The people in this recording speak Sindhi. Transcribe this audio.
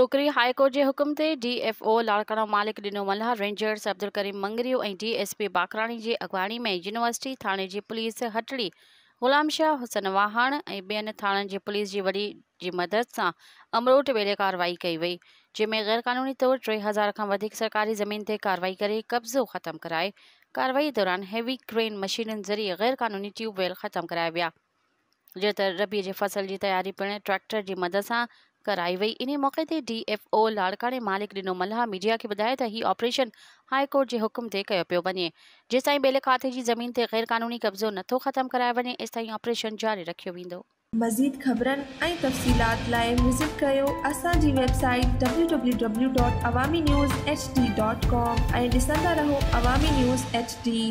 ڏوڪري هاء ڪورٽ جي حڪم تي ڊي ايف او لاڙڪاڻو مالڪ ڏنو Mallah, rangers Abdulkarim Mangrio ۽ D S P Bakrani جي اڳواڻي ۾ يونيورسٽي ٿاڻي جي پوليس هٽڙي غلام شاهه حسن واهڻ ۽ ٻين ٿاڻن جي پوليس جي وڏي جي مدد سان امروٽ ٻيلي ڪارروائي ڪئي وئي جنهن ۾ غيرقانوني طور 3000 کان وڌيڪ سرڪاري زمين تي ڪارروائي ڪري قبضو ختم ڪرائي ڪارروائي دوران هيوي ڪرين مشينن ذريعي غيرقانوني ٽيوب ويل ختم ڪرايا ويا. جيئن ته ربيع جي فصل جي تياري پڻ ٽريڪٽر جي مدد سان ڪرائي وئي. انهي موقعي تي ڊي ايف او لاڙڪاڻي مالڪ ڏنو ملاح ميڊيا کي ٻڌايو ته هي آپريشن هاء ڪورٽ جي حڪم تي ڪيو پيو وڃي. جيستائين ٻيلي کاتي جي زمين تي غير قانوني قبضو نه ٿو ختم ڪرايو وڃي ايستائين آپريشن جاري رکيو ويندو. مزيد خبرن ۽ تفصيلات لاء وزٽ ڪريو اسان جي website W W W dot Awami news H D dot com ۽ ڏسندا رهو عوامي نيوز ايڇ ڊي.